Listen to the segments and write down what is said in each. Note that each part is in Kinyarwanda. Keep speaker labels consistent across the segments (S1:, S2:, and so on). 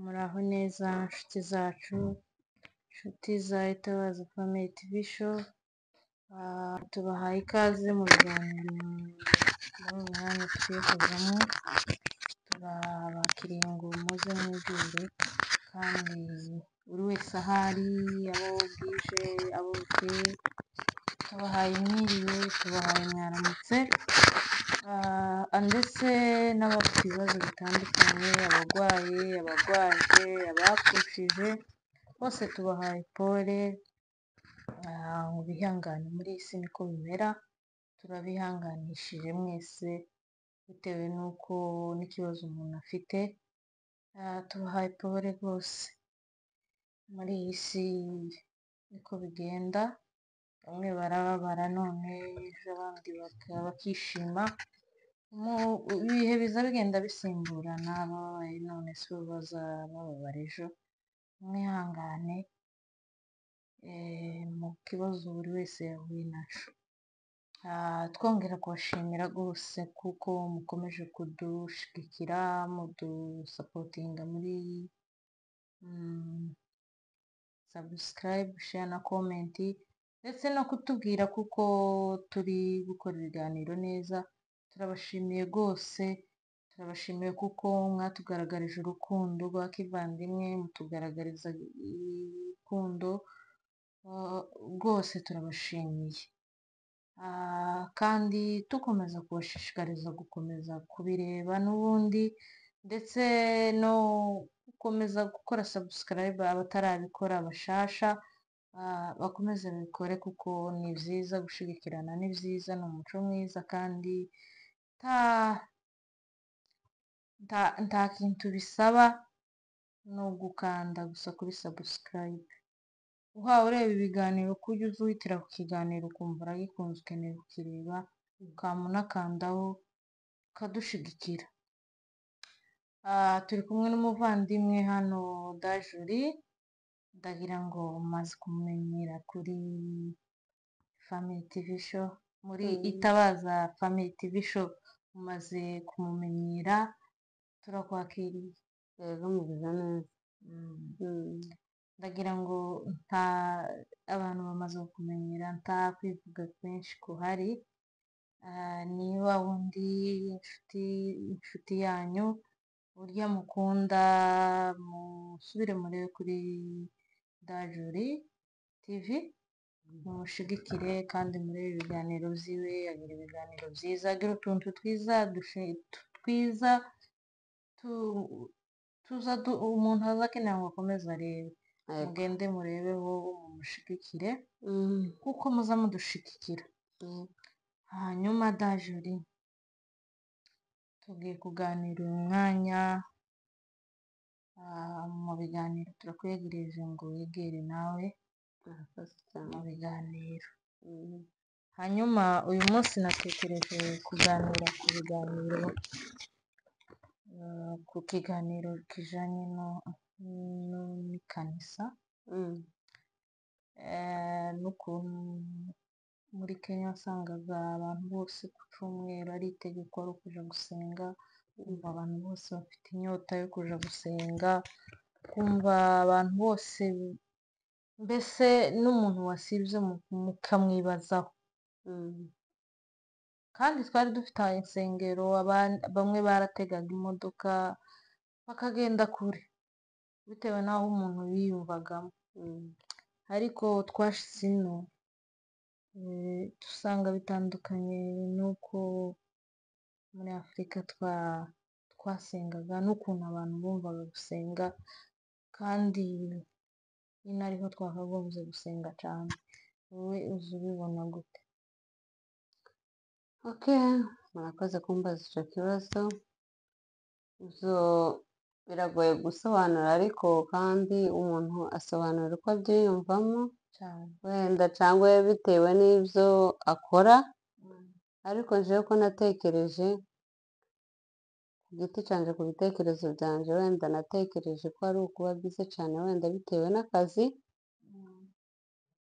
S1: Muraho neza nshuti zacu, nshuti za Itabaza Family TV Show, tubahaye ikaze mu biganiro muri uyu mwanya tugiye kuvamo, turabakiriye ngo muze mwigire kandi buri wese aho ari, abo bwije, abo bukeye, tubahaye mwiriwe, tubahaye mwaramutse, ndetse n'abafite ibibazo bitandukanye, abarwaye, abarwaje, abapfushije, bose tubahaye pole, ngo bihangane muri iyi si niko bimera, turabihanganishije mwese bitewe n'uko n'ikibazo umuntu afite, tubahaye pole rwose, muri iyi si niko bigenda, bamwe barababara none ejo abandi bakishima, ibihe biza bigenda bisimburana, abababaye none si bo bazaba bababara ejo, mwihangane mu kibazo buri wese yahuye naco. Twongera kubashimira rwose kuko mukomeje kudushigikira, mudusapotinga muri subscribe, share na comment, ndetse no kutubwira kuko turi gukora ibiganiro neza, turabashimiye rwose, turabashimiye kuko mwatugaragarije urukundo rwa kivandimwe, mutugaragariza urukundo, rwose turabashimiye. Kandi dukomeza kubashishikariza gukomeza kubireba n'ubundi, ndetse no gukomeza gukora subscribe abatarabikora bashasha, bakomeze babikore kuko ni byiza gushigikirana, ni byiza, ni umuco mwiza kandi nta kintu bisaba, ni ugukanda gusa kuri subscribe. Uhawe ureba ibiganiro uko ujya uza uhitira ku kiganiro ukumva uragikunze ukeneye kukireba, ukama unakandaho ukadushigikira. Turi kumwe n'umuvandimwe hano Dajuri, ndagira ngo mumaze kumumenyera kuri Family TV Show, muri Itabaza Family TV Show mumaze kumumenyera, turakwakiriye.
S2: Yego, mugize neza.
S1: Ndagira ngo nta abantu bamaze kumenyera, nta kwivuga kwinshi kuhari, ni wa wundi inshuti yanyu burya mukunda, musubire murebe kuri Dajuri TV, mumushigikire kandi murebe ibiganiro byiwe, agira ibiganiro byiza, agira utuntu twiza twiza tuza umuntu aza akenera ngo akomeze arebe. Mugende murebeho mumushigikire kuko muza mudushigikira. Hanyuma Dajuri, tugiye kuganira uyu mwanya, mu biganiro turakwegereje ngo wegere nawe
S2: Murakoze cyane.
S1: mu biganiro. Hanyuma uyu munsi natekereje kuganira ku biganiro, ku kiganiro kijanye n'ikanisa, n'ukuntu muri Kenya wasangaga abantu bose ku cyumweru ari itegeko ari ukuja gusenga, kumva abantu bose bafite inyota yo kuja gusenga, kumva abantu bose mbese n'umuntu wasibye mukamwibazaho. Kandi twari dufite insengero, bamwe barategaga imodoka bakagenda kure bitewe n'aho umuntu yiyumvagamo. Ariko twashitse ino, dusanga bitandukanye n'uko muri Afurika twasengaga n'ukuntu abantu bumvaga gusenga, kandi ino ariho twakagombye gusenga cyane. Wowe uza ubibona gute?
S2: Okay, murakoze kumbaza icyo kibazo. Ibyo biragoye gusobanura, ariko kandi umuntu asobanura uko abyiyumvamo
S1: cyane,
S2: wenda cyangwa bitewe n'ibyo akora, ariko njyewe ko natekereje ku giti cyanjye, ku bitekerezo byanjye, wenda natekereje ko ari ukuba byiza cyane, wenda bitewe n'akazi,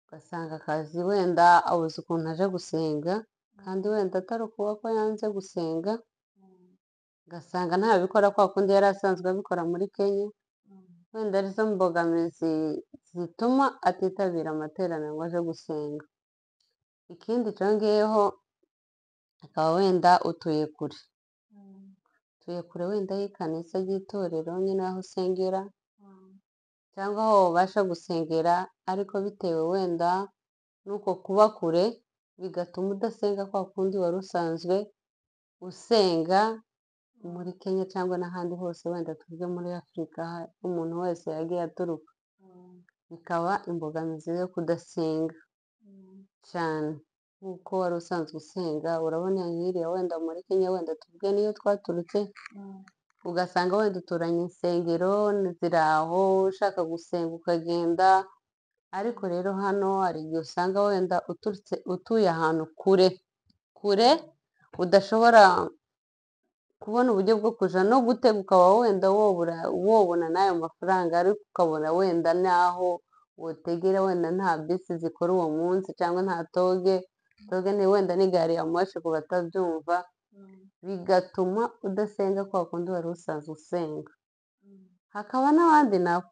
S2: ugasanga akazi wenda abuze ukuntu aje gusenga, kandi wenda atari ukuba ko yanze gusenga, ugasanga ntabikora kwa kundi yari asanzwe abikora muri Kenya. Wenda arizo mbogamizi zituma atitabira amateraniro ngo aje gusenga. Ikindi cyongeyeho akaba wenda utuye kure, utuye kure wenda y'ikanisa ry'itorero nyine aho usengera cyangwa aho wabasha gusengera, ariko bitewe wenda n'uko kuba kure bigatuma udasenga kwa kundi wari usanzwe usenga muri Kenya cyangwa n'ahandi hose, wenda tuvuge muri Afurika umuntu wese yagiye aturuka, bikaba imbogamizi yo kudasenga cyane nk'uko wari usanzwe usenga. Urabona nk'iriya wenda muri Kenya, wenda tuvuge niyo twaturutse, ugasanga wenda uturanye insengero ziri aho, ushaka gusenga ukagenda. Ariko rero hano hari igihe usanga wenda uturutse utuye ahantu kure kure, udashobora kubona uburyo bwo kuja no gutega, ukaba wenda wobura wobona n'ayo mafaranga, ariko ukabona wenda n'aho wotegera, wenda nta bisi zikora uwo munsi cyangwa nta toge toge ni wenda ni gari ya moshi ku batabyumva, bigatuma udasenga kwa kundi wari usanzwe usenga. Hakaba n'abandi nabo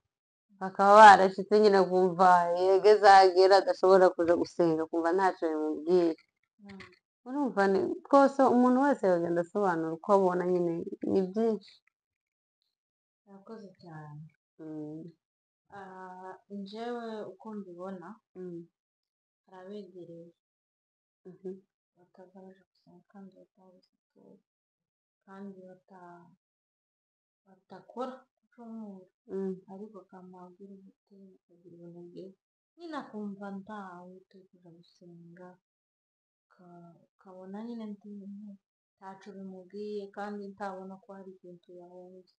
S2: bakaba barashitse nyine kumva yegeze aho agera adashobora kuja gusenga, kumva ntacyo bimubwiye. Urumva ni rwose umuntu wese yagenda asobanura uko abona nyine, ni byinshi.
S1: Murakoze cyane. Njyewe uko mbibona, hari abegereye bataza baje gusenga kandi batabisatuye kandi batakora ku cyumweru, ariko akamabwira ubute akagira ubunebwe nyine, akumva ntawe turi kuja gusenga, ukabona nyine ntaco bimubwiye kandi ntabona ko hari ikintu yahombye.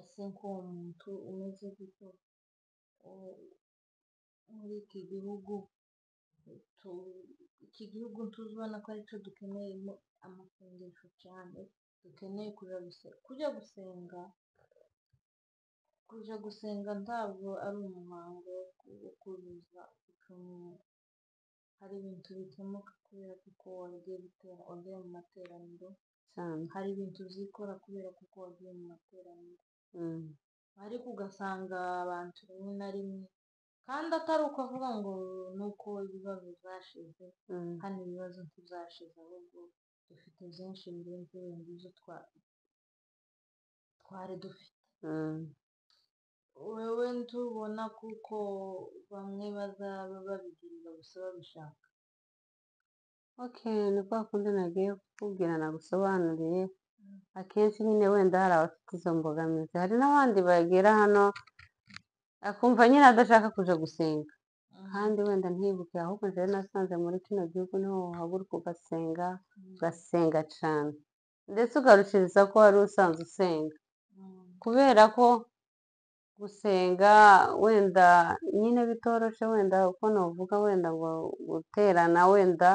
S1: Ese nk'uwo muntu umeze gutyo, muri iki gihugu, iki gihugu ntuzubona ko aricyo dukeneyemo amasengesho cyane, dukeneye kuja gusenga. Kuja gusenga ntabwo ari umuhango wo kuzuza icyumweru. Hari ibintu bikemuka kubera kuko wagiye gutera wagiye mu materaniro, hari ibintu uzikora kubera kuko wagiye mu materaniro. Ariko ugasanga abantu rimwe na rimwe, kandi atari uko avuga ngo ni uko ibibazo byashize, hano ibibazo ntibyashize, ahubwo dufite byinshi birenze wenda ibyo twari dufite. Wewe ntubona kuko bamwe bazaba babigirira gusa babishaka.
S2: Okay, ni kwa kundi nagiye kukubwira nagusobanuriye, akenshi nyine wenda hari abafite izo mbogamizi, hari n'abandi bagera hano akumva nyine adashaka kuja gusenga, kandi wenda ntibuke. Ahubwo njyewe nasanze muri kino gihugu niho uhaguruka ugasenga, ugasenga cyane, ndetse ukarushiriza ko wari usanzwe usenga, kubera ko gusenga wenda nyine bitoroshe, wenda uko navuga wenda ngo guterana, wenda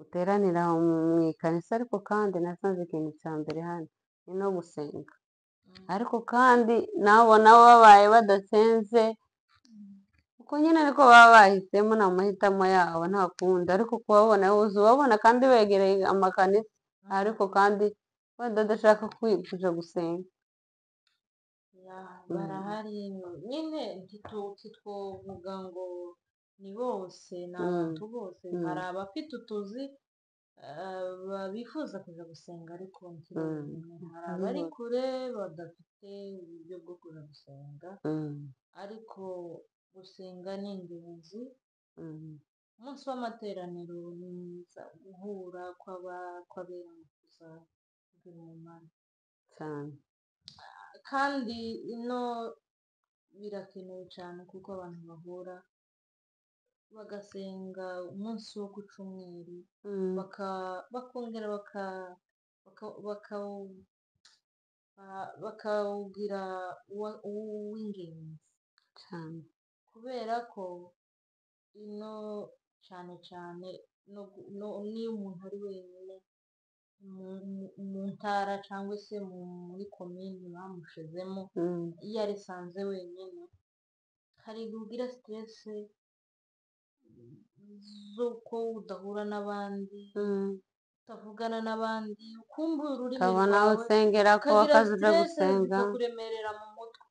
S2: uteranira mu ikanisa, ariko kandi nasanze ikintu cya mbere hano ni no gusenga. Ariko kandi nabo nabo babaye badasenze uko nyine niko baba bahisemo, ni amahitamo yabo, nta kundi. Ariko kubabona uza ubabona kandi begereye amakanisa, ariko kandi wenda adashaka kuja gusenga.
S1: Ya, barahari nyine, ntitwovuga ngo ni bose, ni abantu bose. Hari abafite utuzi bifuza kuja gusenga ariko ntibabibone. Hari abari kure badafite uburyo bwo kuja gusenga, ariko gusenga ni ingenzi. Umunsi w'amateraniro ni mwiza, guhura kw'abera kuzagira umumaro
S2: cyane.
S1: Kandi ino birakenewe cyane kuko abantu bahura bagasenga umunsi wo ku cyumweru, bakongera bakawugira uw'ingenzi
S2: cyane,
S1: kubera ko ino cyane cyane n'iyo umuntu ari wenyine mu ntara cyangwa se muri komini bamushizemo, iyo arisanze wenyine hari igihe ugira stress z'uko udahura n'abandi, utavugana n'abandi, ukumbura ururimi
S2: ukabona aho
S1: rwawe,
S2: usengera ko
S1: ukagira
S2: wakaza uja
S1: stress
S2: gusenga,
S1: zikakuremerera mu mutwe.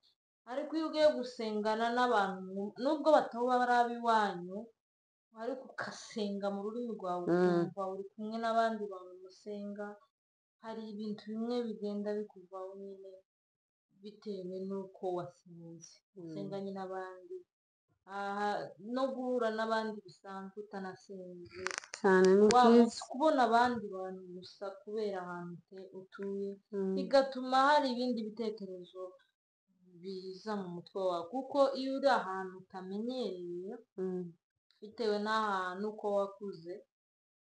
S1: Ariko iyo ugiye gusengana n'abantu, nubwo bataba ari ab'iwanyu, ariko ugasenga mu rurimi rwawe, ukumva uri kumwe n'abandi bantu musenga, hari ibintu bimwe bigenda bikuvaho nyine bitewe n'uko wasenze, usenganye n'abandi. Aha no guhura n'abandi bisanzwe utanasenze,
S2: Cyane, ni
S1: wa munsi
S2: byiza.
S1: kubona abandi bantu gusa kubera ahantu utuye, bigatuma hari ibindi bitekerezo biza mu mutwe wawe, kuko iyo uri ahantu utamenyereye, bitewe n'ahantu uko wakuze,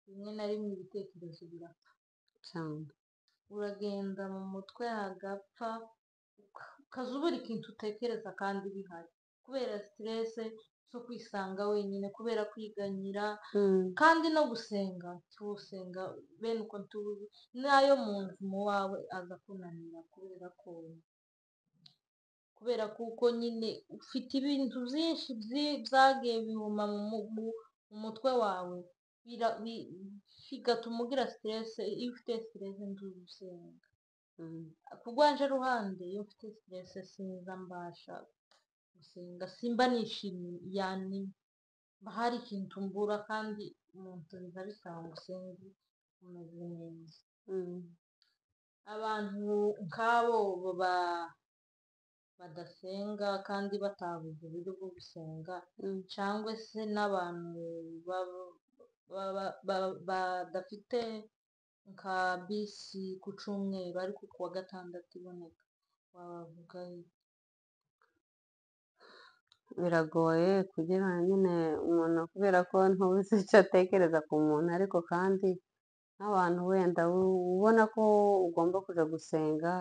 S1: rimwe na rimwe ibitekerezo birapfa.
S2: Cyane.
S1: Uragenda mu mutwe hagapfa, ukaza ubura ikintu utekereza kandi bihari, kubera stress zo kwisanga wenyine, kubera kwiganyira, kandi no gusenga tuwusenga bene uko tuzi, n'ayo mu nzu mu wawe aza kunanira, kubera kuko nyine ufite ibintu byinshi byagiye bihuma mu mutwe wawe, bigatuma ugira stress. Iyo ufite stress ntuzi usenga. Ku rwanje ruhande, iyo mfite stress sinza mbasha gusenga, simba nishimye, yani hari ikintu mbura, kandi umuntu biza bisaba ngo usenge umeze neza. Abantu nk'abo badasenga kandi batabuze uburyo bwo gusenga, cyangwa se n'abantu badafite nka bisi ku cyumweru ariko ku wa gatandatu iboneka, wabavuga iki?
S2: Biragoye kugira nyine umuntu, kubera ko ntuzi icyo atekereza ku muntu, ariko kandi nk'abantu wenda ubona ko ugomba kujya gusenga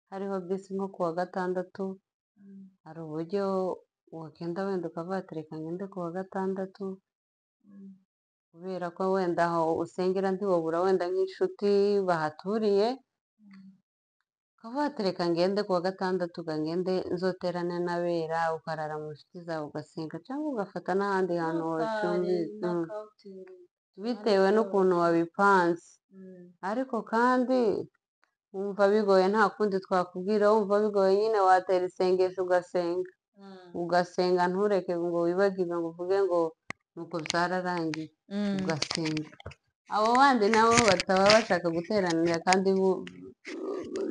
S2: hariho bisi nko ku wa gatandatu, hari uburyo wagenda wenda ukavuga ati reka ngende ku wa gatandatu, kubera ko wenda aho usengera ntiwabura wenda nk'inshuti bahaturiye, ukavuga ati reka ngende ku wa gatandatu, ngende nzoterane n'abera, ukarara mu nshuti zawe ugasenga, cyangwa ugafata n'ahandi hantu wacumbitse, bitewe n'ukuntu wabipanze. Ariko kandi wumva bigoye, nta kundi twakubwira, wumva bigoye nyine watera isengesho ugasenga, ugasenga ntureke ngo wibagirwe ngo uvuge ngo nuko byararangiye, ugasenga. Abo bandi nabo bataba bashaka guteranira kandi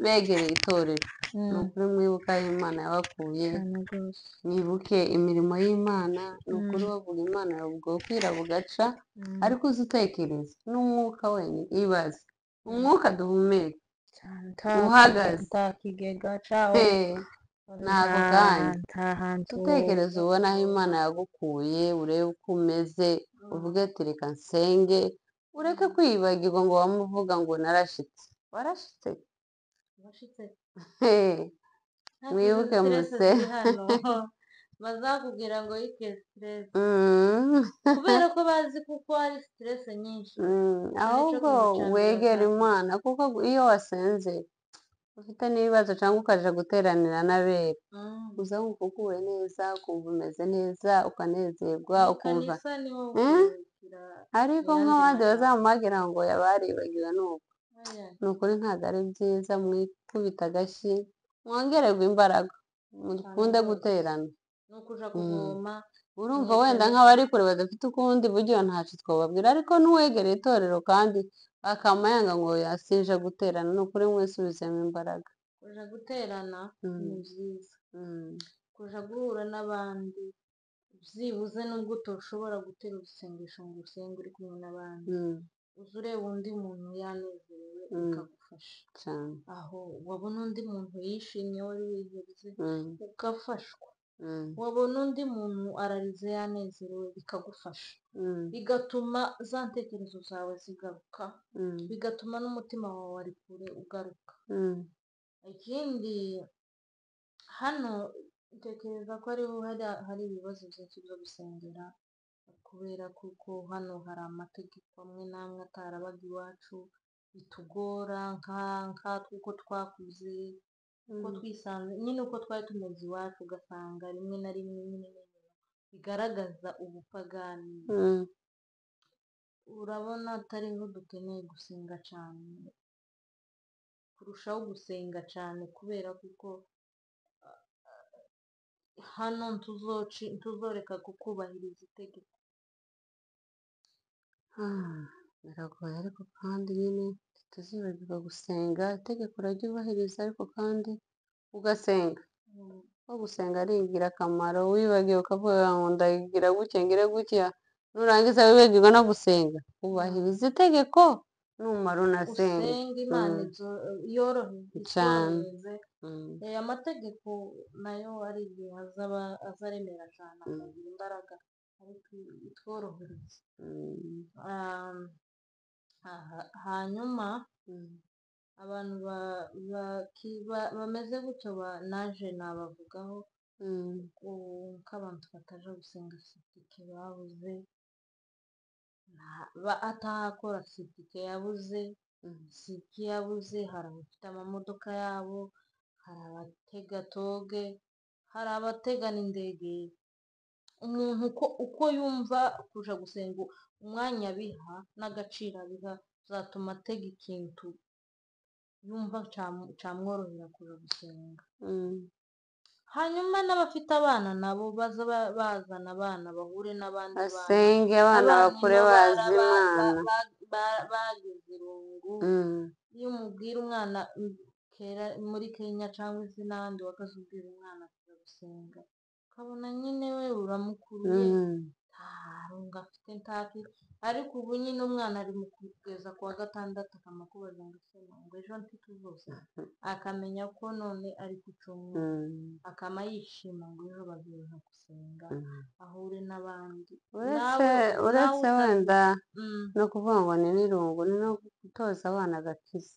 S2: begereye itorero, ni ukuri mwibuke aho Imana yabakuye, mwibuke imirimo y'Imana. Ni ukuri bavuga Imana bwokwira bugaca, ariko uzi utekereza n'umwuka wenyine, ibaze umwuka duhumeka uhagaze,
S1: nta kigega cyawo,
S2: ni ako kanya utekereza ubona aho Imana yagukuye, urebe uko umeze, uvuge ati reka nsenge, ureke kwibagirwa ngo wamuvuga ngo narashitse, warashitse. Mwibuke muse
S1: bazakubwira ngo yike stress, kubera ko bazi kuko hari stress nyinshi.
S2: Ahubwo wegera Imana, kuko iyo wasenze ufite n'ibibazo cyangwa ukaja guteranira n'abera, uza wumva uguwe neza, ukumva umeze neza, ukanezerwa, ukumva. Ariko nk'abandi bazamuhagira ngo yabaribagiwe, nuko ni ukuri ntabwo ari byiza. Mwikubita agashyi, mwongererwe imbaraga, mukunde guterana. Urumva wenda nk'abari kure badafite ukundi buryo ntacyo twababwira, ariko n'uwegereye itorero kandi akama yanga ngo yasinje guterana, ni ukuri mwisubizemo imbaraga.
S1: Kuja guterana ni byiza, kuja guhura n'abandi byibuze, nubwo utoshobora gutera isengesho ngo usenge uri kumwe n'abandi, uza ureba undi muntu yanezerewe bikagufasha, aho wabona undi muntu yishimye wari wihebye ugafashwa, wabona undi muntu ararize yanezerewe bikagufasha, bigatuma za ntekerezo zawe zigaruka, bigatuma n'umutima wawe wari kure ugaruka. Ikindi hano ntekereza ko ariho hari ibibazo byinshi byo gusengera, kubera kuko hano hari amategeko amwe n'amwe atarabaga iwacu, bitugora nkatwe uko twakuze, uko twisanze nyine, uko twari tumeze iwacu, ugasanga rimwe na rimwe nyine bigaragaza ubupagani. Urabona atariho dukeneye gusenga cyane, kurushaho gusenga cyane, kubera kuko Hano ntuzoreka kukubahiriza itegeko.
S2: Ah, biragoye, ariko kandi nyine ntituzibagirwa gusenga. Itegeko uraryubahiriza, ariko kandi ugasenga, kuko gusenga ari ingirakamaro. Wibagiwe ukavuga ngo ndagira gutya, ngire gutya, nurangiza wibagirwa no gusenga. Ubahiriza itegeko, numara unasenga.
S1: Usenge Imana
S2: Cyane.
S1: itworohereze. Amategeko nayo ari igihe aza aremera cyane, akagira imbaraga, ariko itworohereze. Hanyuma abantu bameze gutyo naje nabavugaho nk'abantu bataja gusenga, si itike babuze, atahakora, si itike yabuze, si iki yabuze. Hari abafite amamodoka yabo, hari abatega toge, hari abatega n'indege. Umuntu uko yumva kuja gusenga, umwanya abiha n'agaciro abiha, bizatuma atega ikintu yumva camworohera kuja gusenga. Hanyuma n'abafite abana nabo baza bazana abana bahure n'abandi bana.
S2: Basenge abana,
S1: Abana
S2: bakure
S1: ino
S2: bazi Imana.
S1: Bagize irungu. Iyo umubwira umwana kera muri Kenya cyangwa se n'ahandi, wakaza ubwira umwana kuja gusenga, ukabona nyine we uramukuruye, nta rungu afite, ntaki. Ariko ubu nyine umwana ari mu kugeza ku wa gatandatu akamukubaza ngo ese ngo ejo ntituzosa, akamenya ko none ari ku cyumweru, akama yishima ngo ejo bazoza gusenga, ahure n'abandi.
S2: Uretse
S1: Nawe
S2: uretse
S1: nawe
S2: wenda
S1: utazi
S2: no kuvuga ngo ni n'irungu, ni no gutoza abana agakiza,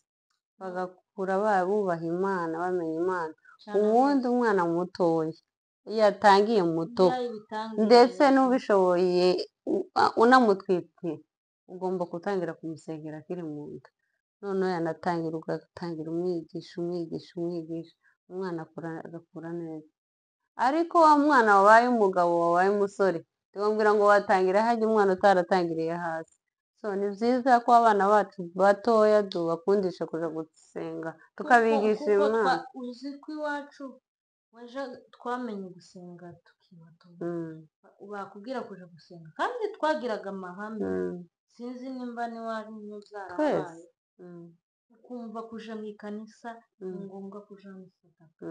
S2: bagakura bubaha Imana, bamenya Imana.
S1: Cyane
S2: Ubundi
S1: rwose.
S2: umwana mutoya iyo atangiye muto,
S1: Iyo abitangiye
S2: ndetse
S1: neza.
S2: n'ubishoboye unamutwite, ugomba gutangira kumusengera akiri mu nda. Noneho yanatangira, ugatangira umwigisha, umwigisha, umwigisha, umwana akura, agakura neza. Ariko wa mwana wabaye umugabo, wabaye umusore, ntiwambwira ngo watangira hajya umwana utaratangiriye hasi. So ni byiza ko abana bacu batoya tubakundisha kuja gusenga,
S1: Kuko
S2: tukabigisha
S1: kuko
S2: Imana.
S1: Uzi ko iwacu waja twamenye gusenga tukiri bato, bakubwira kuja gusenga, kandi twagiraga amahame. Sinzi nimba n'iwanyu byarabaye.
S2: Twese.
S1: Ukumva kuja mu ikanisa ni ngombwa, kuja mu isadaka,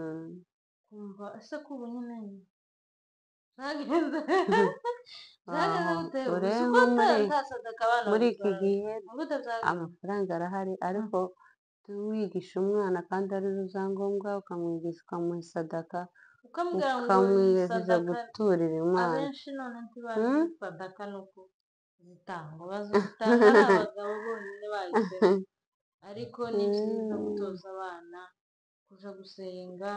S1: kumva ese ko ubu nyine byagenze byagenze
S2: Aho
S1: gute? Uzi
S2: urebe
S1: ko
S2: muri
S1: nta sadaka abana
S2: muri iki
S1: bagitanga?
S2: gihe
S1: Gute byagenze?
S2: Amafaranga arahari, ariko wigisha umwana kandi ari byo byangombwa, ukamwigisha, ukamuha isadaka,
S1: Ukamubwira ngo
S2: ukamwigisha
S1: isadaka.
S2: Guturira Imana.
S1: Abenshi none ntibazi sadaka nuko zitangwa, bazitanga ari abagabo bonyine bahisemo. Ariko ni byiza gutoza abana kuja gusenga.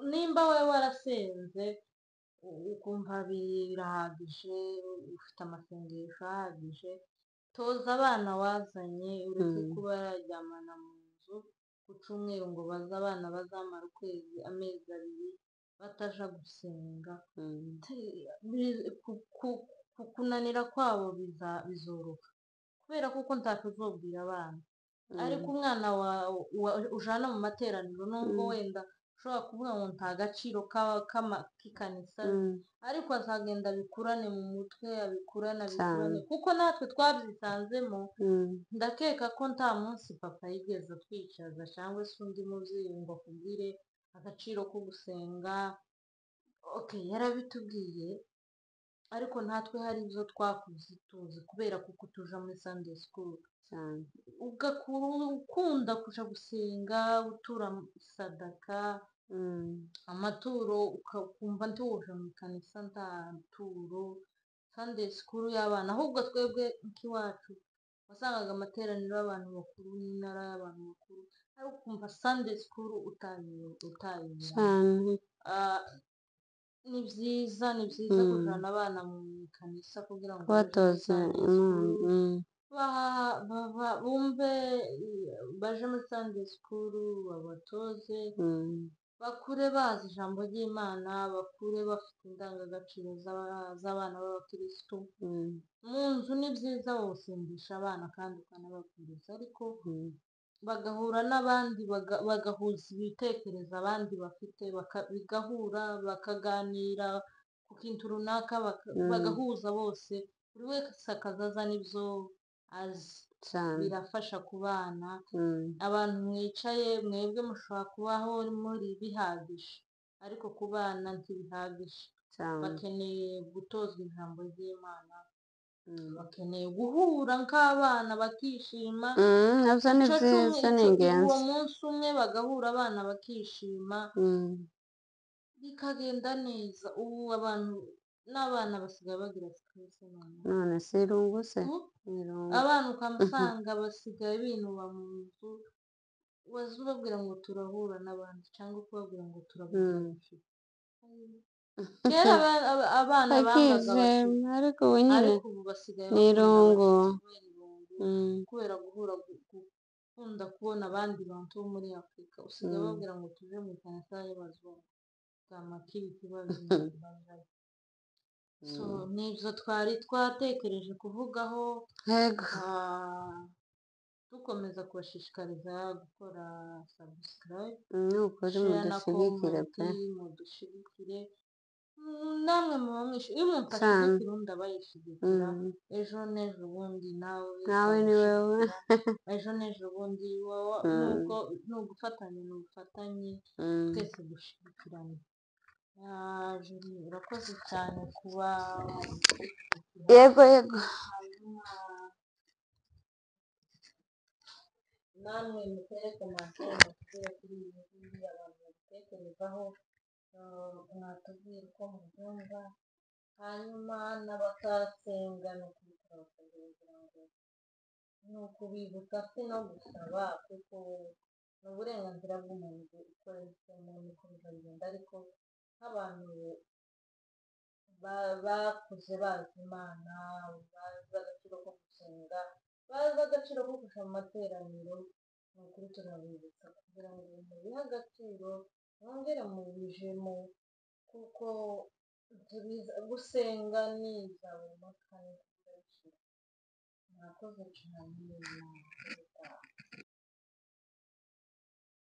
S1: Nimba wowe warasenze ukumva birahagije, ufite amasengesho ahagije, toza abana wazanye, ureke kuba yaryamana mu nzu ku cyumweru ngo baze abana bazamara ukwezi, amezi 2 bataja gusenga. Kunanira kwabo bizoroha kubera kuko ntacyo uzobwira abana. Ariko umwana ujana mu materaniro, nubwo wenda ushobora kuvuga ngo nta gaciro k'ikanisa, ariko azagenda abikurane mu mutwe, abikurane, abikurane, kuko natwe twabyisanzemo. Ndakeka ko nta munsi papa yigeze atwicaza cyangwa se undi mubyeyi ngo akubwire agaciro ko gusenga. Okay, yarabitubwiye, ariko natwe hari ibyo twakuze tuzi kubera kuko tuja muri Sunday school, ugakura ukunda kuja gusenga, utura sadaka, amaturo, ukumva ntiwoja mu ikanisa nta turo. Sunday school y'abana, ahubwo twebwe nk'iwacu wasangaga amateraniro y'abantu bakuru n'intara y'abantu bakuru, ariko ukumva Sunday school utayibura.
S2: Cyane.
S1: Ni byiza, ni byiza kujana abana mu ikanisa kugira ngo baje muri
S2: Kubatoza
S1: Sunday
S2: Imana.
S1: school, bumve, baje muri Sunday school babatoze, bakure bazi ijambo ry'Imana, bakure bafite indangagaciro z'abana b'abakirisitu. Mu nzu ni byiza wosengesha abana kandi ukanababwiriza, ariko Bagahura n'abandi, bagahuza ibitekerezo abandi bafite, bigahura, bakaganira ku kintu runaka, bagahuza bose, buri wese akaza azana ibyo azi.
S2: Cyane.
S1: Birafasha ku bana. Abantu mwicaye mwebwe mushobora kubaho muri bihagije, ariko ku bana ntibihagije.
S2: Cyane.
S1: Bakeneye gutozwa ijambo ry'Imana, bakeneye guhura nk'abana bakishima.
S2: Nabyo ni
S1: Icyo cumi,
S2: byiza, ni ingenzi.
S1: Uwo munsi umwe bagahura abana bakishima, bikagenda neza. Ubu abantu n'abana basigaye bagira stress noneho.
S2: None si irungu se? Ni irungu.
S1: Abana ukamusanga basigaye binuba mu nzu, waza ubabwira ngo turahura n'abandi cyangwa kubabwira ngo turavuga abashyitsi. Kera abana bangaga
S2: Bakishima,
S1: abashyitsi,
S2: ariko ubu nyine
S1: ariko ubu basigaye
S2: ni
S1: bakunda
S2: irungu.
S1: abashyitsi kubera irungu, kubera guhura, gukunda kubona abandi bantu bo muri Afurika. Usigaye babwira ngo tuje mu ikanisa y'abazungu, bwama kibi kibazo bajayo. So nibyo twari twatekereje kuvugaho.
S2: Yego.
S1: Dukomeza kubashishikariza gukora subscribe,
S2: Ni ukuri,
S1: share na
S2: mudushigikire
S1: comment,
S2: pe.
S1: Mudushigikire. Namwe muba iyo umuntu
S2: Cyane.
S1: ashigikira undi aba yishigikira. Ejo n'ejo bundi nawe
S2: Nawe ni wowe.
S1: ukamushyigikira. Ejo n'ejo bundi wowe, nubwo ni ugufatanya, ni ubufatanye, twese dushigikirane. Julie, urakoze cyane kuba
S2: Yego yego.
S1: Hanyuma namwe mutere commentaire, mutubwire kuri ibi ngibi abantu babitekerezaho, mwatubwira uko mubyumva. Hanyuma n'abatasenga, ni ukuri turabasabye kugira ngo ni ukubibutsa, si no gusaba, kuko ni uburenganzira bw'umuntu uko yahisemo niko bizagenda, ariko nk'abantu bakuze bazi Imana, bazi agaciro ko gusenga, bazi agaciro ko kuja mu materaniro, ni ukuri turabibutsa kugira ngo mubihe agaciro, mwongere mubijemo, kuko gusenga ni ibya buri munsi kandi ntibizabishira. Murakoze cyane, nawe utaha.